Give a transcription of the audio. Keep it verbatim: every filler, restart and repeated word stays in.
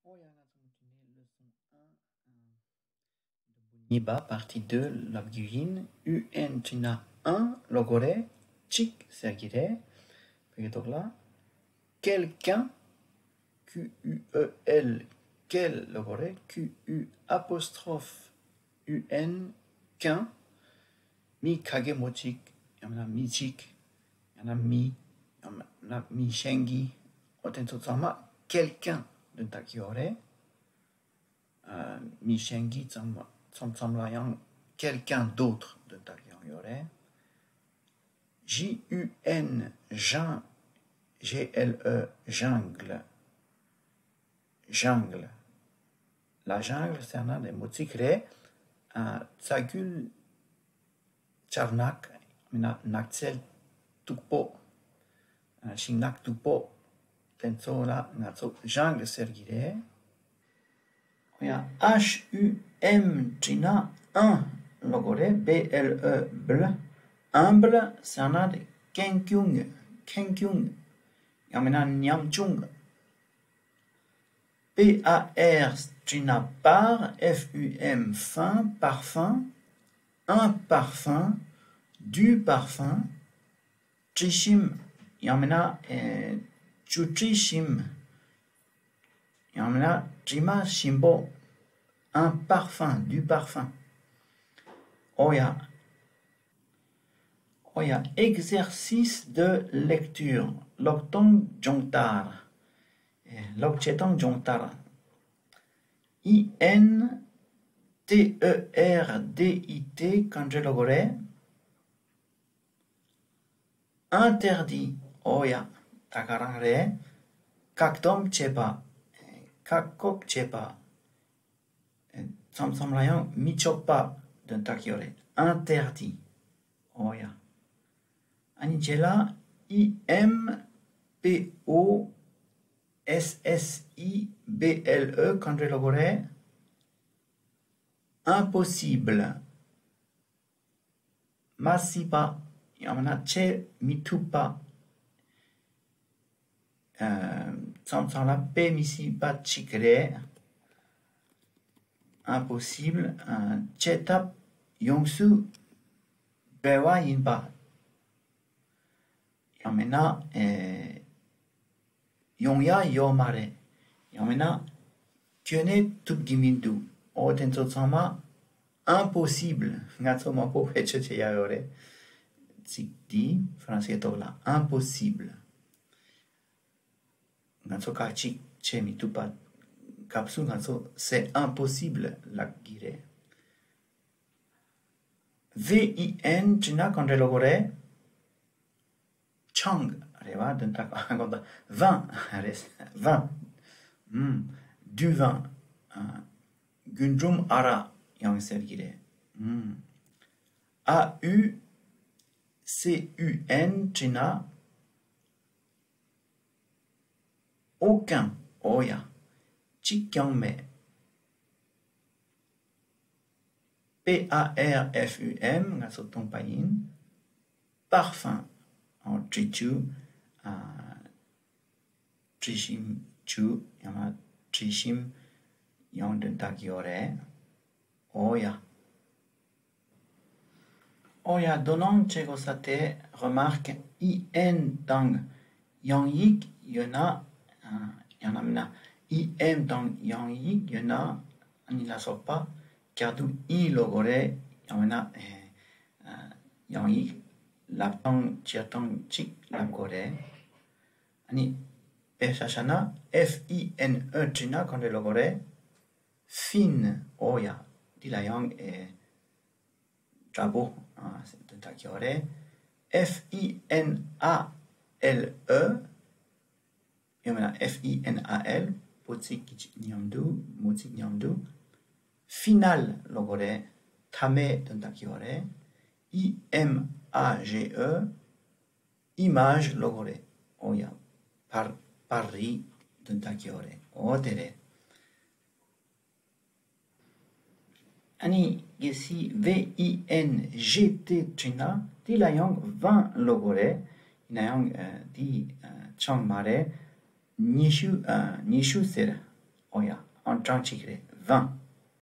ཨོ་ཡ། ང་ཚོ་མུ་མཐུད་ནས་leçon un, ཨ། གཉིས་པ་partie deux ལབ་རྒྱུ་ཡིན། ཨུ་ཨེན་བྲིས་ན་un ལབ་དགོས་རེད། གཅིག་ཟེར་གྱི་རེད། བོད་སྐད་ཐོག་ལ། Quelqu'un, Q U E L, quel ལབ་དགོས་རེད། Q U apostrophe U N, qu'un, མི་ག་གེ་མོ་གཅིག་ཡང་ན་མི་གཅིག་ཡང་ན་མི། ཡང་ན་མི་གཞན་གྱི། འོ་དེ་ཚོ་ཚང་མ་quelqu'un དོན་དག་ཡོད་རེད། ཨ། མི་གཞན་གྱི་ཚང་མ་ཚང་ཚང་ལ་ཡང་quelqu'un d'autre དོན་དག་ཡང་ཡོད་རེད། J U N, Jean, G L E, jungle, jungle. La jungle ཟེར་ན་དེ་མུ་ཙིག་རེད། ཨ། རྩ་རྒྱུད་ལྕགས་ནག་མིན་ན་ནགས་ཚལ་སྟུག་པོ། ཨ། ཤིང་ནགས་སྟུག་པོ་དེ་ཚོ་ལ་ང་ཚོ་jungle ཟེར་གྱི་རེད། ཡང་H U M བྲིས་ན་un ལབ་དགོས་རེད། B L E, bl. Humble ཟེར་ན་དེ་ཀེང་ཀྱུང་། ཀེང་ཀྱུང་། ཡང་མིན་ན་ཉམ་ཆུང་། P A R བྲིས་ན་par, F U M, fin, parfum. Un parfum, du parfum. དྲི་ཞིམ། ཡང་མིན་ན། ཨེ། བཅུད་དྲི་ཞིམ། ཡང་མིན་ན་དྲི་མ་ཞིམ་པོ། Un parfum, du parfum. ཨོ་ཡ། ཨོ་ཡ། Exercice de lecture. ཀློག་སྟངས་སྦྱོང་བརྡར། ཨེ། ཀློག་བྱེད་སྟངས་སྦྱོང་བརྡར། I N T E R D I T ག་འདྲ་ལབ་དགོས་རེད། Interdit. ཨོ་ཡ། ད་ག་རང་རེད། བཀག་སྡོམ་བྱས་པ། བཀག་འགོག་བྱས་པ། མཚམས་མཚམས་ལ་ཡང་མི་ཆོག་པ་དོན་དག་ཡོད་རེད། Interdit. ཨོ་ཡ། ཨ་ནི་རྗེས་ལ་I M P O S S I B L E ག་འདྲ་ལབ་དགོས་རེད། Impossible. མ་སྲིད་པ། ཡང་ན་བྱེད་མི་ཐུབ་པ། ཨ། མཚམས་མཚམས་ལ་དཔེ་མི་སྲིད་པ་ཅིག་རེད། Impossible. ཨ། བྱེད་ཐབས་ཡོངས་སུ་འབྲེལ་བ་ཡིན་པ། ཡང་མིན་ན། ཨེ། ཡོང་ཡ་ཡོད་མ་རེད། ཡང་མིན་ན། ཁྱོན་ནས་ཐུབ་ཀྱི་མི་འདུག་ཨོ་དེ་ཚོ་ཚང་མ་impossible. ང་ཚོ་མང་པོ་བེད་སྤྱོད་བྱེད་ཡ་ཡོད་རེད། ཚིག་འདི་ཧྥ་རན་སིའི་ཐོག་ལ་impossible. ང་ཚོ་ཁག་ཅིག་བྱེད་མི་ཐུབ་པ། སྐབས་སུ་ང་ཚོ་c'est impossible ལབ་ཀྱི་རེད། V I N བྲིས་ན་ག་འདྲ་ལབ་དགོས་རེད། ཆང་རེད་བ། དོན་དག་གོ་ད་vin རེད། Vin. ཨུམ། Du vin. ཨ། རྒུན་འབྲུམ་ཨ་རག་ཡང་ཟེར་གྱི་རེད། ཨུམ། A U C U N བྲིས་ན། Aucun. ཨོ་ཡ། གཅིག་ཀྱང་མེད། P A R F U M ང་ཚོ་སྟོང་པ་ཡིན། Parfum. ཨོ། དྲི་ཆུ། ཨ། དྲི་ཞིམ་ཆུ། ཡང་ན་དྲི་ཞིམ་ཡང་དོན་དག་ཡོད་རེད། ཨོ་ཡ། ཨོ་ཡ། དོ་སྣང་བྱེད་དགོས་ས་དེ་remarque I N དང་ཡང་ཡིག་ཡོད་ན། ཨ། ཡང་ན་མིན་ན་I M དང་ཡང་ཡིག་ཡོད་ན། ཨ་ནི་ལ་སོགས་པ་བཀྱག་དུ་ཨི་ལབ་དགོས་རེད། ཡང་མིན་ན། ཨེ། ཨ། ཡང་ཡིག་ལབ་སྟངས་བྱེད་སྟངས་གཅིག་ལབ་དགོས་རེད། ཨ་ནི་དཔེ་ཆ་བཞག་ན་F I N E བྲིས་ན་ག་འདྲ་ལབ་དགོས་རེད། Fine. ཨོ་ཡ། འདི་ལ་ཡང་། ཨེ། འདྲ་པོ། ཨ། དོན་དག་ཡོད་རེད། F I N A L E ཡང་མིན་ན་F I N A L བོད་ཚིག་གི་མཉམ་དུ། མོ་ཚིག་མཉམ་དུ། Finale ལབ་དགོས་རེད། མཐའ་མའི་དོན་དག་ཡོད་རེད། I M A G E image ལབ་དགོས་རེད། ཨོ་ཡ། པར། པར་རིས་དོན་དག་ཡོད་རེད། ཨོ་དེ་རེད། ཨ་ནི་གལ་སྲིད་V I N G T བྲིས་ན་དེ་ལ་ཡང་vin ལབ་དགོས་རེད། ཡིན་ན་ཡང་། ཨ། དེ། ཨ། ཆང་མ་རེད། ཉི་ཤུ། ཨ། ཉི་ཤུ་ཟེར། ཨོ་ཡ། ཨང་གྲངས་གཅིག་རེད། vingt།